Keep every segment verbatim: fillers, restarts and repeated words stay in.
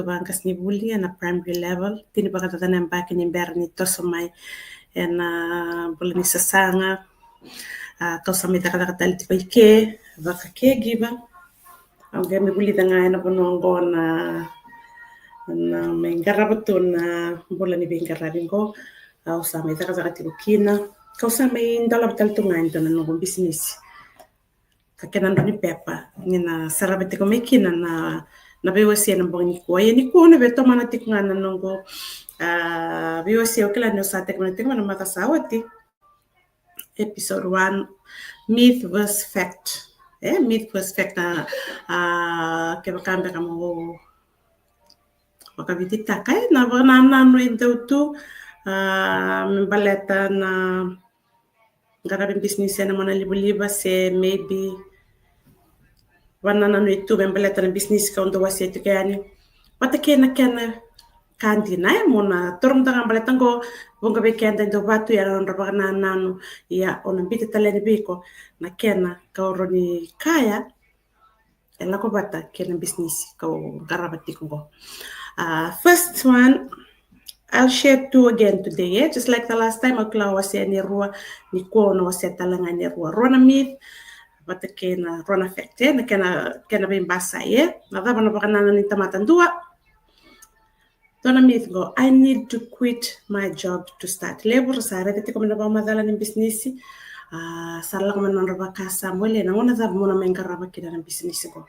vaqasenivuli ena primary level, tini vakacaca na yabaki ni bera ni toso mai ena bula ni sasaga. A, kau sa mai cakacaka tale tiko i ke vaka caregiver. Au qai mai vulica ga ena vanua oqo na, na mai qarava tu na bula ni veiqaravi oqo. Au sa mai cakacaka tiko kina, kau sa mai dolava tale tu ga e dua na noqu bisinisi. Ka kena drau ni pepa ni na sarava tiko mai kina na, na veiwasei ena bogi nikua. Ia nikua au na via tomana tiko ga na noqu, a, veiwasei. Au kila ni au sa tekivu na, tekivu na macawa sa oti. Episode one, myth versus fact. E, myth versus fact. A, a, kevaka beka mo vakavititaka, e, na vakanananu e dau tu, a, me baleta na qaravi bisinisi ena monalivaliva, se maybe vakanananu e tu me baleta na bisinisi kau dau wasea tiko yani. Vata kei na kena ka dina, e, mo na toro mada ga baleta oqo, vuqa vei keda e dau vatu ya na nodra vakanananu, ia o na biuta tale yani vei iko na kena kau rawa ni kaya e lako vata kei na bisinisi kau qarava tiko oqo. A, first one, I'll share two again today, e? Just like the last time, au kila au wasea ni rua, nikua au na wasea tale ga ni rua. Rua na myth vata kei na rua na fact, e? Na kena, kena veibasai, e? Na cava na vakanananu ni tamata? Dua, dua na myth qo, "I need to quit my job to start." Levu ra sa raica tiko mai na vakamacala ni bisinisi, a, sa lako mai na nodra vakasama, "Wele, na gauna cava mo na mai qarava kina na bisinisi qo?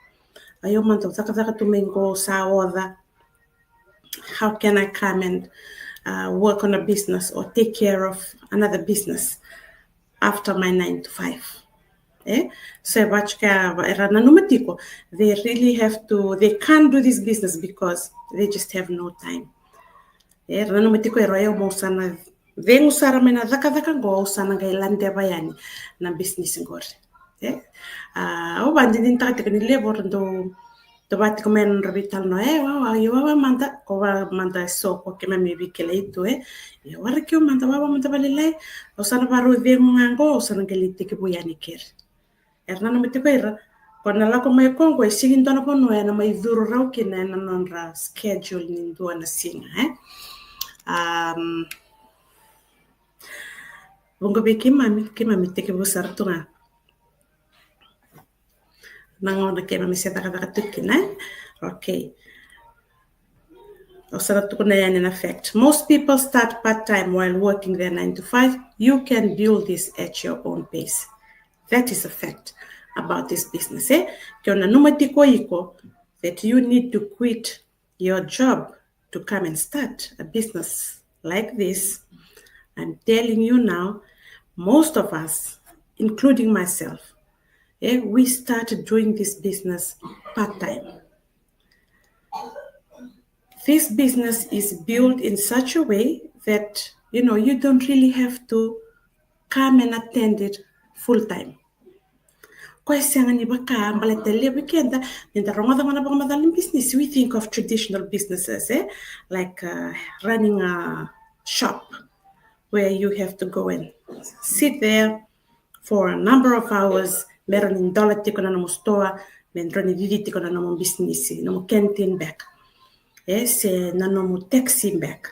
Io, mada au cakacaka tu mai qo, sa oca. How can I come and, uh, work on a business or take care of another business after my nine to five?" E? So e vaka era nanuma tiko, they really have to, they can't do this business because they just have no time. E, era nanuma tiko era, "Io, mo sa na cegu sara mai na cakacaka qo, au sa na qai ladeva yani na bisinisi qori." E? A, au vakadinadinataka tiko ni levu era dau, dau vaka tiko mai na nodra veitalanoa, e, wawa, io, wawa mada, ko wawa mada, so ko keimami veikilai tu, e. Io, warai keu mada, wawa mada vakalailai, au sa na vakarau cegu ga qo, au sa na qai lai tekivu yani keri. Era nanuma tiko ira, ko na lako mai ko qo e sega ni dua na vanua ena mai curu rawa kina ena nodra schedule ni dua na siga, e. Um, vuqa vei keimami, keimami tekivu sara tu ga na gauna keimami se cakacaka tu kina, e. Okay. Au sa na tukuna yani na fact. Most people start part-time while working their nine to five. You can build this at your own pace. That is a fact about this business, e? Ke o nanuma tiko iko that you need to quit your job to come and start a business like this, I'm telling you now, most of us, including myself, e, we started doing this business part-time. This business is built in such a way that, you know, you don't really have to come and attend it full-time. Ko e sega ni vaka, baleta levu vei keda, ni da rogoca ga na vakamacala ni business, we think of traditional businesses, e? Like, uh, running a shop where you have to go and sit there for a number of hours, me rawa ni dola tiko na nomu sitoa, me rawa ni cici tiko na nomu bisinisi, nomu canteen beka, e, se na nomu taxi beka.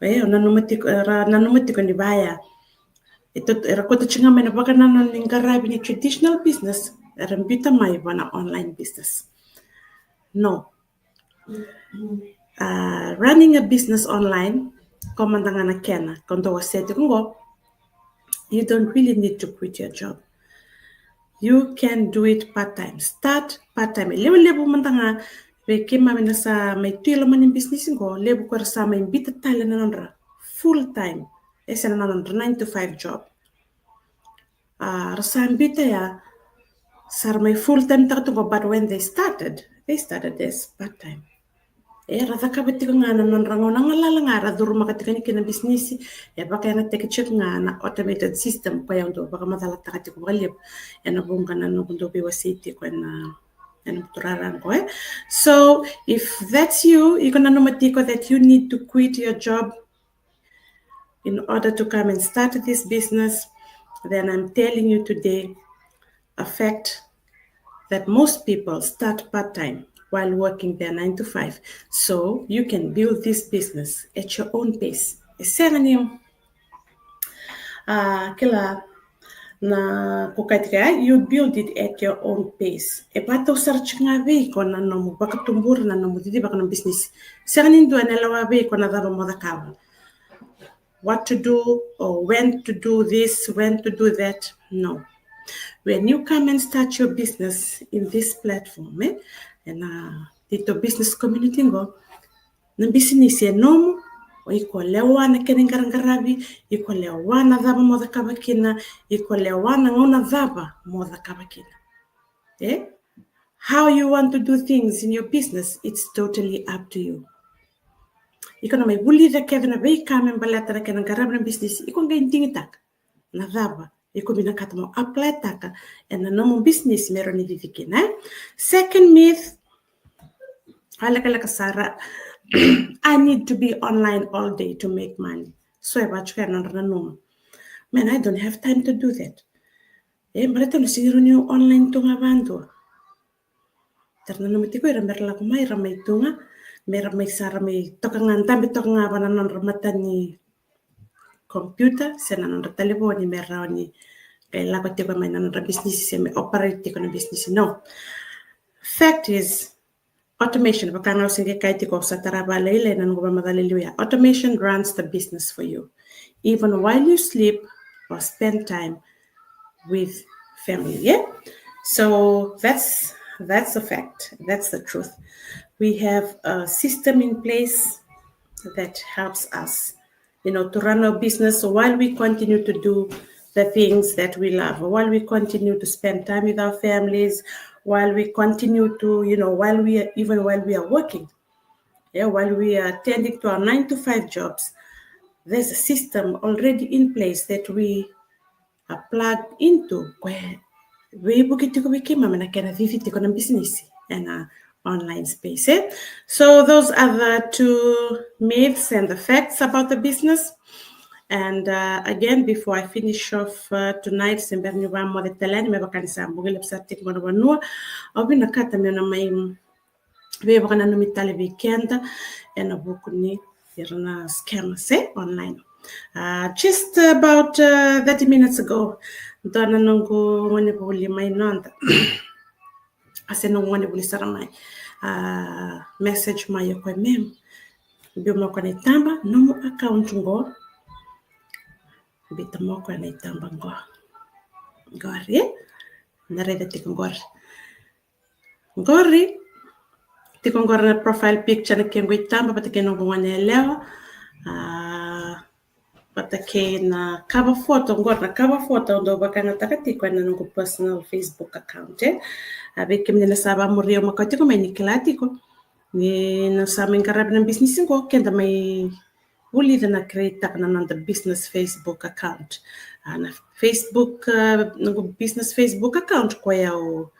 E, o nanuma tiko, era nanuma tiko ni vaya, e, era kauta tiko ga mai na vakanananu ni qaravi ni traditional business, era biuta mai vua na online business. No. Uh, running a business online, ko mada ga na kena kau dau wasea tiko qo, you don't really need to quit your job. You can do it part-time. Start part-time. E levulevu mada ga vei keimami na sa mai tu i loma ni business qo, levu ko era sa mai biuta tale na nodra full-time, e, se na nodra nine to five job. A, ra sa biuta ya, sa ra mai full-time taka tu qo, but when they started, they started as part-time. E, ra cakava tiko ga na nodra gauna galala ga, ra curumaka tiko yani kina bisinisi, e vakayagataki tiko ga na automated system, koya au dau vakamacalataka tiko vakalevu ena vuqa na noqu dau veiwasei tiko ena, ena buturara qo, e. So, if that's you, iko nanuma tiko that you need to quit your job in order to come and start this business, then I'm telling you today a fact that most people start part-time while working their nine to five. So you can build this business at your own pace. E sega ni, ah, kila na ko kaya tiko ya, you build it at your own pace. E vakatau sara tiko ga vei iko na nomu vakatubura na nomu cicivaka na business. Sega ni dua ena lewa vei iko na cava mo cakava, what to do or when to do this, when to do that. No. When you come and start your business in this platform, eh, ena digital business community qo, na bisinisi e nomu, o iko lewa na kena iqaraqaravi, iko lewa na cava mo cakava kina, iko lewa na gauna cava mo cakava kina. Eh? How you want to do things in your business, it's totally up to you. Iko na mai vulica kece na veika me baleta na kena qaravi na bisinisi, iko qai digitaka na cava iko vinakata mo apply taka ena nomu business me rawa ni cici kina, eh? Second myth, a lekaleka sara, I need to be online all day to make money. So e vaka tiko ya na nodra nanuma, man, I don't have time to do that. E baleta ni sega ni rawa ni online tu ga vakadua. Era nanuma tiko ira me ra lako mai, ra mai tu ga, me ra mai sa ra mai toka ga, dabe toka ga va na nodra mata ni computer se na nodra talevoni me rawa ni qai lako tiko mai na nodra bisinisi se me operate tiko na bisinisi. No. Fact is, automation, vaka ga au se qai kaya tiko, au sa tara vakalailai na noqu vakamacala e liu ya. Automation runs the business for you, even while you sleep or spend time with family, yeah? So that's, that's a fact. That's the truth. We have a system in place that helps us, you know, to run our business while we continue to do the things that we love, while we continue to spend time with our families, while we continue to, you know, while we are, even while we are working, yeah, while we are attending to our nine to five jobs, there's a system already in place that we are plugged into, koya e veivuke tiko vei keimami na kena cici tiko na bisinisi ena online space, eh? So those are the two myths and the facts about the business. And, uh, again, before I finish off, uh, tonight, se bera niu vakamoce tale yani, me vaka ni sa bogi levu sara tiko qo na vanua, au vinakata meu na mai veivakananumi tale vei keda ena vuku ni ira na scammers, eh, online. Uh, just about, uh, thirty minutes ago, dua na noqu gonevuli mai noda, a se noqu gonevuli sara mai, uh, message mai o koya, ma'am, biu mai o koya na itaba, nomu account qo. Biuta mai o koya na itaba qo. Qori, eh? Na raica tiko qori. Qori, tiko qori na profile picture na kequ itaba vata kei noqu goneyalewa. Ah, vata kei na cover photo, qori na cover photo au dau vakayagataka tiko ena noqu personal Facebook account, eh. Ah, vei kemuni na sa vakamuri au makawa tiko mai, ni kila tiko ni na sa mai qaravi na bisinisi qo, keda mai vulica na create taka na noda business Facebook account. Ah, na Facebook, ah, noqu business Facebook account koya au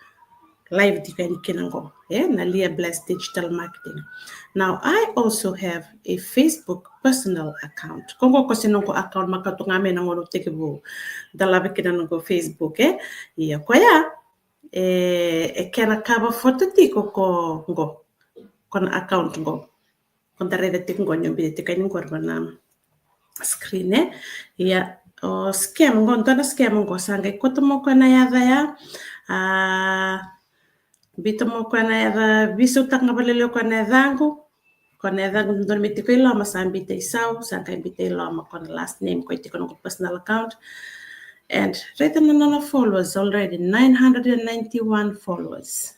live tiko yani kina qo, eh, na Lia Bless Digital Marketing. Now, I also have a Facebook personal account. Ko qo ko se noqu account makawa tu ga mai na gauna au tekivu dolava kina noqu Facebook, eh. Ia koya, e, e kena cover photo tiko ko qo, ko na account qo. Ko da raica tiko qo, ni biuta tiko yani qori va na screen, eh. Ia, o scam qo, dua na scam qo, sa qai kauta mai o koya na yaca ya. Ah, biuta mai o koya na yaca, veisautaka ga vakalailai o koya na yacaqu. Ko na yacaqu dodonu me tiko i loma, sa biuta i sau, sa qai biuta i loma ko na last name, koya tiko noqu personal account. And raica na nona followers already, nine hundred and ninety-one followers.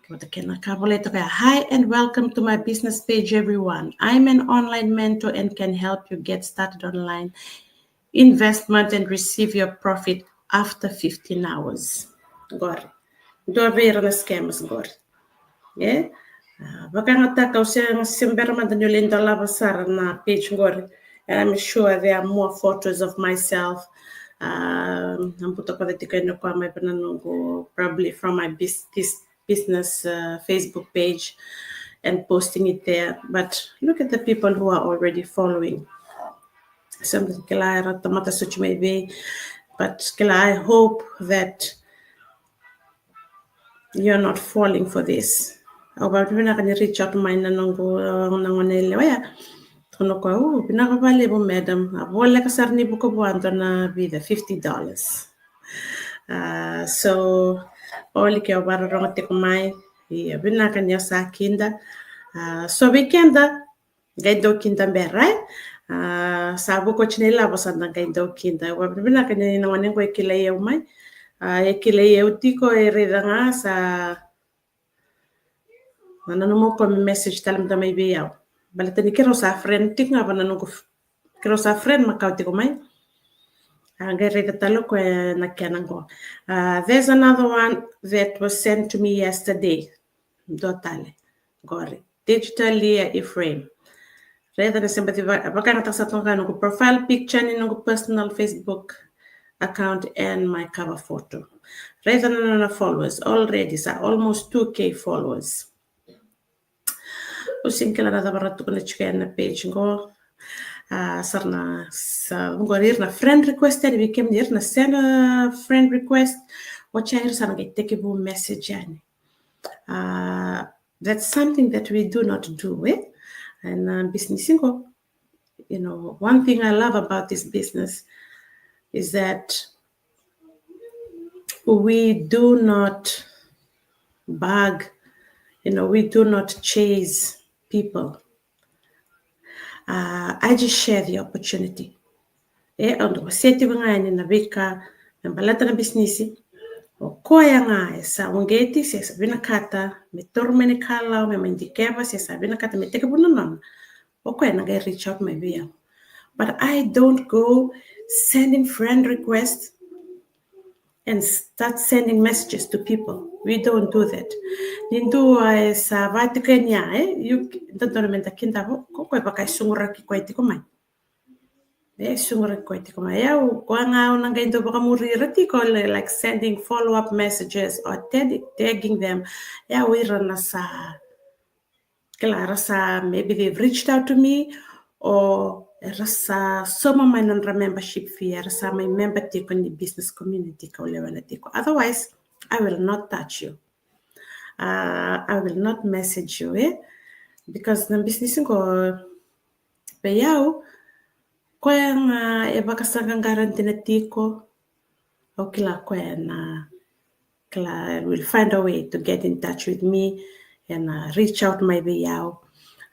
Vata kei na ka volai toka ya: "Hi and welcome to my business page, everyone. I'm an online mentor and can help you get started online investment and receive your profit after fifteen hours." Qori. Dua vei ira na scammers qori. Eh? Ah, vakayagataka, au se, se bera mada niu lai dolava sara na page qori. And I'm sure there are more photos of myself. Ah, na buta koya tiko yani o koya mai vei na noqu, probably from my bus-, this business, uh, Facebook page and posting it there. But look at the people who are already following. Something, kila, era tamata sucu mai vei. But kila, I hope that you're not falling for this. Au vakavinavinaka ni reach out mai na noqu, na gone yalewa ya. Tukuna o koya, "U, vinaka vakalevu, madam. A voleka sara ni vuka vua dua na vica, fifty dollars." Ah, so, Oli, ke o vakarorogo tiko mai, ia, vinaka ni o sa kida. Ah, so vei keda, qai dau kida bera, e? Ah, sa vuka oti na ilavo, sa da qai dau kida. Au vakavinavinaka ni na gone qo e kilai au mai. Ah, e kilai au tiko, e raica ga sa na nanuma o koya me message tale mada mai vei au. Baleta ni keirau sa friend tiko ga va na noqu f-, keirau sa friend makawa tiko mai. A qai raica tale o koya na kena qo. Ah, there's another one that was sent to me yesterday. Dua tale. Qori. Digital Leah Ephraim. Raica na se baci va-, vakayagataka sara toka ga noqu profile picture ni noqu personal Facebook account and my cover photo. Raica na nona followers already, sa almost two K followers. Au sega ni kila na cava ra tukuna tiko yani na page qo. Ah, sa ra na, sa qori ira na friend request yani vei kemuni, ira na send a friend request. Oti ya ira sa na qai tekivu message yani. Ah, that's something that we do not do, e? Ena business qo, you know, one thing I love about this business is that we do not bug, you know, we do not chase people. Ah, I just share the opportunity. E, au dau wasea tiko ga yani na veika me baleta na bisinisi. O koya ga e sa uqeti se sa vinakata me taura mai na ikalawa me mai dikeva se sa vinakata me tekivu na nona, o koya na qai reach out mai vei au. But I don't go sending friend request and start sending messages to people. We don't do that. Ni dua e sa vakatikania, e, you, dodonu me da kidava o koya, vaka e suguraki koya tiko mai. E suguraki koya tiko mai. Ia, o koya ga au na qai dau vakamuri ira tiko, li-, like sending follow-up messages or tag-, tagging them. Ia, o ira na sa, kila, era sa, maybe they've reached out to me, or era sa sauma mai nodra membership fee, era sa mai member tiko ni business community kau lewena tiko. Otherwise, I will not touch you. Uh, I will not message you, e? Because na business qo, vei au, koya ga e vakasaqaqara dina tiko, au kila koya na, kila, will find a way to get in touch with me and, uh, reach out mai vei au.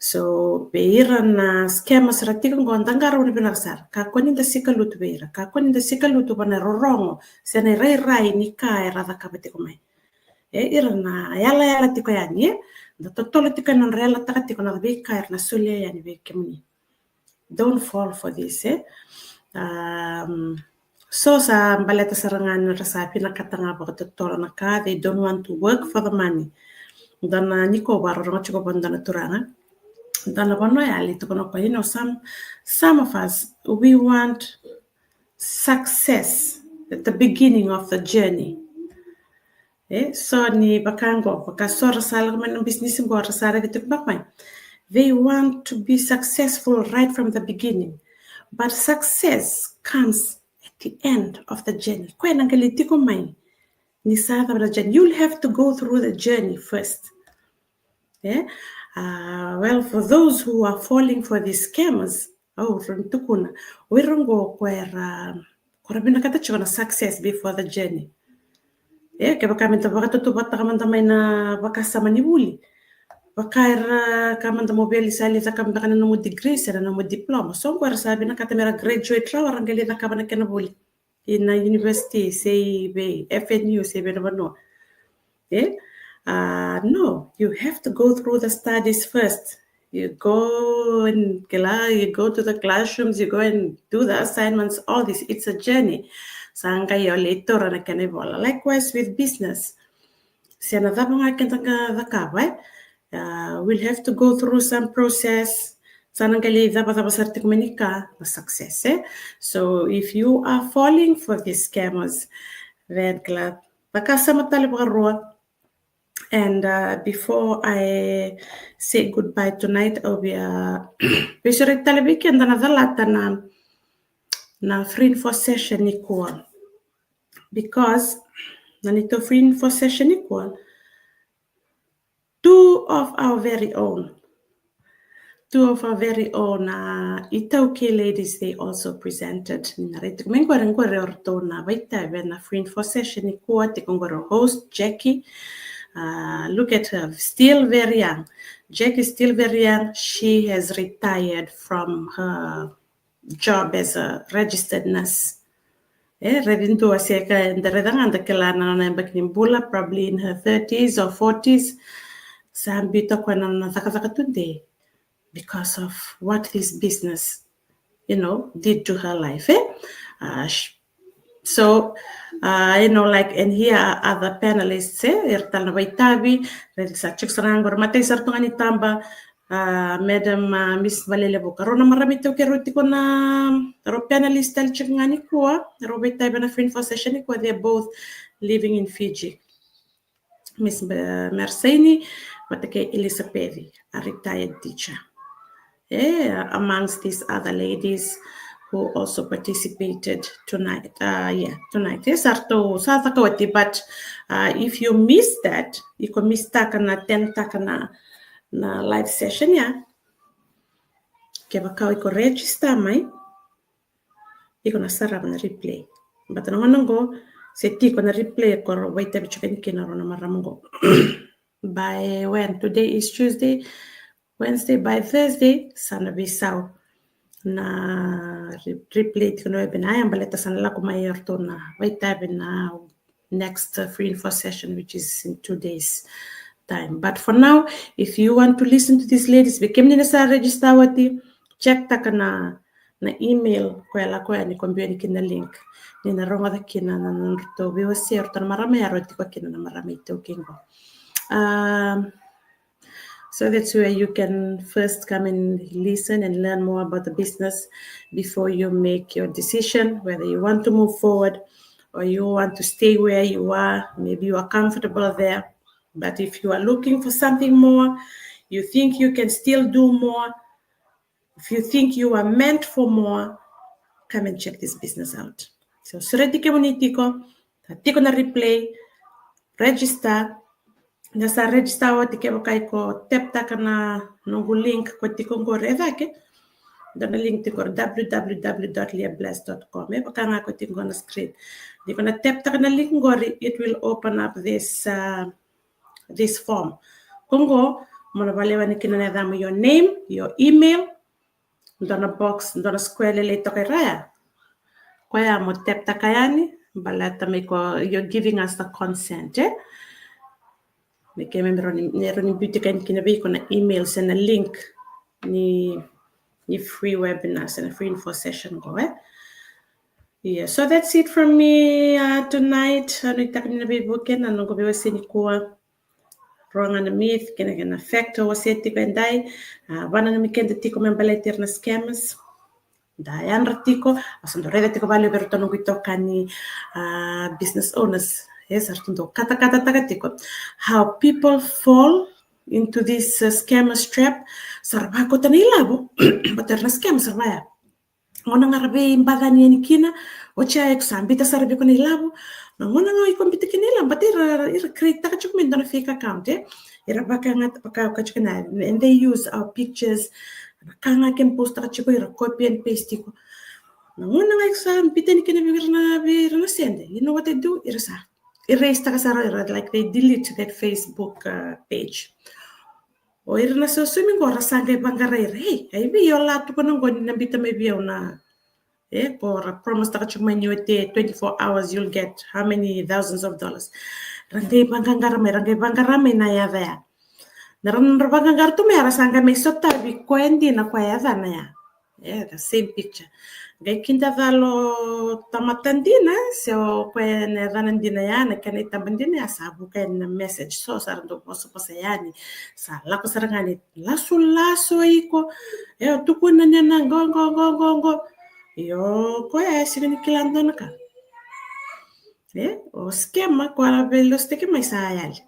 So vei ira na scammers ra tiko qo, da qarauna vinaka sara. Kakua ni da sikalutu vei ira, kakua ni da sikalutu va na rorogo se na irairai ni ka era cakava tiko mai. E, ira na yalayala tiko yani, e, da totolo tiko ena nodra yalataka tiko na veika era na solia yani vei kemuni. Don't fall for this, e. Um, so sa baleta sara ga ni ra sa vinakata ga vakatotolo na ka, they don't want to work for the money. Dua na, ni ko vakarorogo tiko vua na dua na turaga, dua na vanua yali, tukuna o koya, you know, some, some of us, we want success at the beginning of the journey. E, so ni vaka qo, vaka so ra sa lako mai na business qo, ra sa raica tiko beka mai. They want to be successful right from the beginning. But success comes at the end of the journey. Koya na qai lai tiko mai ni sa cava na journey. You'll have to go through the journey first. E? Uh, well, for those who are falling for these scammers, au rawa ni tukuna, o ira qo ko era, ko ra vinakata tiko na success before the journey. E, kevaka me da vakatautauvatataka mada mai na vakasama ni vuli, vaka era kaya mada mo via lai sa lai cakava beka na nomu degree se na nomu diploma. So qo era sa vinakata me ra graduate rawa, ra qai lai cakava na kena vuli ina university, se i vei, F N U, se i vei na vanua. E? Uh, no, you have to go through the studies first. You go and, kila, you go to the classrooms, you go and do the assignments, all this. It's a journey. Sa qai o lai taura na kena ivola. Likewise with business. Se na cava ga keda qai cakava, e? Uh, we'll have to go through some process. Sa na qai lai cavacava sara tiko mai ni ka na success, e? So if you are falling for these scammers, then, kila, vakasama tale vakarua. And, uh, before I say goodbye tonight, au via veisureti tale vei keda na calata na, na free info session nikua. Because na neitou free info session nikua, Two of our very own. Two of our very own, uh, iTaukei ladies, they also presented. Ni na raica tiko mai qori, qori o ratou na vakaitavi ena free info session nikua, tiko qori o host Jackie. Uh, look at her, still very young. Jackie is still very young. She has retired from her job as a registered nurse. E, raici dua se ka, da raica ga da kila na nona yabaki ni bula, probably in her thirties or forties. Sa biuta o koya na nona cakacaka tudei because of what this business, you know, did to her life, e? Uh, sh-, so, uh, you know, like, and here are other panelists, e? Era tale na vakaitavi, raici sa check sara ga qori, matai sara tu ga ni taba, uh, Madam, uh, Miss Valelevuka. Rau na marama iTaukei rau tiko na, rau panelist tale tiko ga nikua, rau vakaitavi ena free info session nikua, they're both living in Fiji. Miss, uh, Mersaini, vata kei Elizabeth, a retired teacher. E, amongst these other ladies who also participated tonight. Uh, yeah, tonight. E, sa ratou sa caka oti, but, uh, if you miss that, iko miss taka na, attend taka na, na live session ya, kevaka o iko register mai, iko na sarava na replay. But na gauna qo, se tiko na replay qo, rau vakaitavi tiko yani kina rau na marama qo. By when? Today is Tuesday. Wednesday, by Thursday, sa na veisau na re-, replay tiko na webinar ya, baleta sa na lako mai o ratou na vakaitavi na next, uh, free info session, which is in two days time. But for now, if you want to listen to these ladies, vei kemuni na sa register oti, check taka na, na email koya lako yani, ko biu yani kina na link. Ni na rogoca kina na, na nodratou veiwasei o ratou na marama ya, rau tiko kina na marama iTaukei qo. Um, so that's where you can first come and listen and learn more about the business before you make your decision, whether you want to move forward or you want to stay where you are. Maybe you are comfortable there. But if you are looking for something more, you think you can still do more, if you think you are meant for more, come and check this business out. So, sureti kemuni tiko, sa tiko na replay, register. Ni sa register oti, kevaka iko tap taka na noqu link ko tiko qori e cake. Dua na link tiko qori, w w w dot leahbless dot com. E vaka ga ko tiko na screen. Ni ko na tap taka na link qori, it will open up this, uh, this form. Ko qo mo na vakalewena kina na yacamu, your name, your email, dua na box, dua na square lailai toka i ra ya. Koya mo tap taka yani, baleta me iko, you're giving us the consent, e? Me keimami rawa ni, me rawa ni biuta yani kina vei iko na email se na link ni, ni free webinar se na free info session qo, e? Yeah, so that's it from me, uh, tonight. Au nuitaka ni na veivuke na noqu veiwasei nikua. Rua ga na myth kei na, kei na fact au wasea tiko edai. Uh, vakananumi keda tiko me baleti ira na scammers. Da yadra tiko, au sa dau raica tiko vakalevu vei iratou noqu itokani, uh, business owners. Yes, sa ratou dau katakatataka tiko. How people fall into this, uh, scammers trap. Sa ra vakauta na ilavo. But ira na scammers sa ra vaya. Gauna ga ra veibacani yani kina, oti ya iko sa biuta sara vei iko na ilavo. Na gauna ga iko biuta kina na ilavo, but ira, ira create taka tiko mai dua na fake account, e? Ira vaka ga, vaka, vaka tiko na, and they use our pictures. Na ka ga keimami post taka tiko, ira copy and paste tiko. Na gauna ga iko sa biuta yani kina vei ira na, vei ira na sede, you know what they do? Ira sa erase taka sara, ira, like, they delete that Facebook, uh, page. O ira na sausaumi qo ra sa qai vaqarai ira. Hey, ai vei o la tukuna qo ni na biuta mai vei au na, e, ko ra promise taka tiko mai ni oti twenty-four hours you'll get how many thousands of dollars. Ra qai vaqaqara mai, ra qai vaqara mai na yaca ya. Na ra, ra vaqaqara tu mai ya, ra sa qai mai sotavi koya dina, koya yacana ya. E, the same picture. Qai kidacala o tamata dina, se o koya na yacana dina ya, na kena itaba dina ya, sa vuka yani na message. So sa ra dau vosavosa yani. Sa lako sara ga ni lasulasu o iko. E, o tukuna ni na qo, qo, qo, qo, qo. Io, koya e sega ni kila dua na ka. E, o scammer, koya ra veilositaki mai sa yali.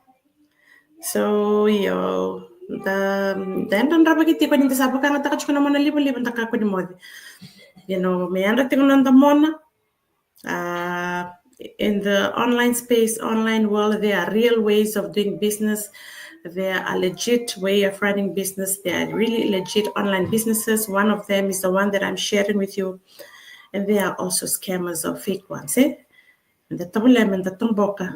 So, io, da, da yadra dravaki tiko ni da sa vakayagataka tiko na mona livaliva da kakua ni moce. You know, me yadra tiko na noda mona. Uh, in the online space, online world, there are real ways of doing business. They are a legit way of running business. They are really legit online businesses. One of them is the one that I'm sharing with you. And they are also scammers or fake ones, eh? Eda tovolea meda toboka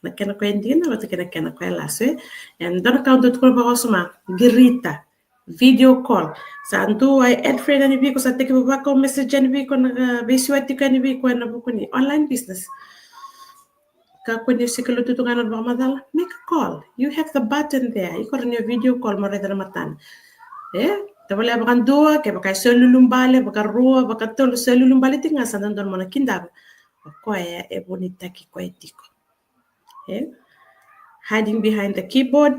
na kena koya dina vata kei na kena koya lasu, eh? And dua na ka au dau tukuna vakawasoma, qirita, video call. Sa dua e add friend yani vei iko, sa tekivu vakau message yani vei iko, na, uh, veisiwa tiko yani vei iko ena vuku ni online business. Kakua ni o sikalutu tu ga ena vakamacala, make a call. You have the button there. Iko rawa ni o video call mo raica na matana. Eh? Tovolea vakadua, kevaka e so e lulubale, vakarua, vakatolu, so e lulubale tiko ga, sa dodonu mo na kidava o koya e vunitaki koya tiko. Eh? Hiding behind the keyboard,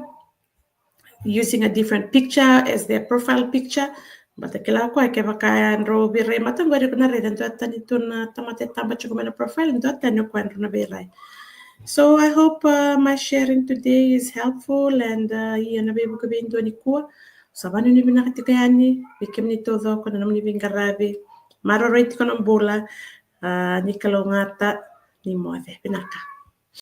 using a different picture as their profile picture. But kila o koya, kevaka drau veirai mada qori, iko na raica e dua tani tu na tamata e taba tiko mai na profile, dua tani o koya drau na veirai. So I hope, uh, my sharing today is helpful and, uh, ia na veivuke vei dua nikua. Sa vanuinui vinaka tiko yani vei kemuni taucoko na nomuni veiqaravi. Maroroi tiko na bula. Uh, ni kalougata, ni moce. Vinaka.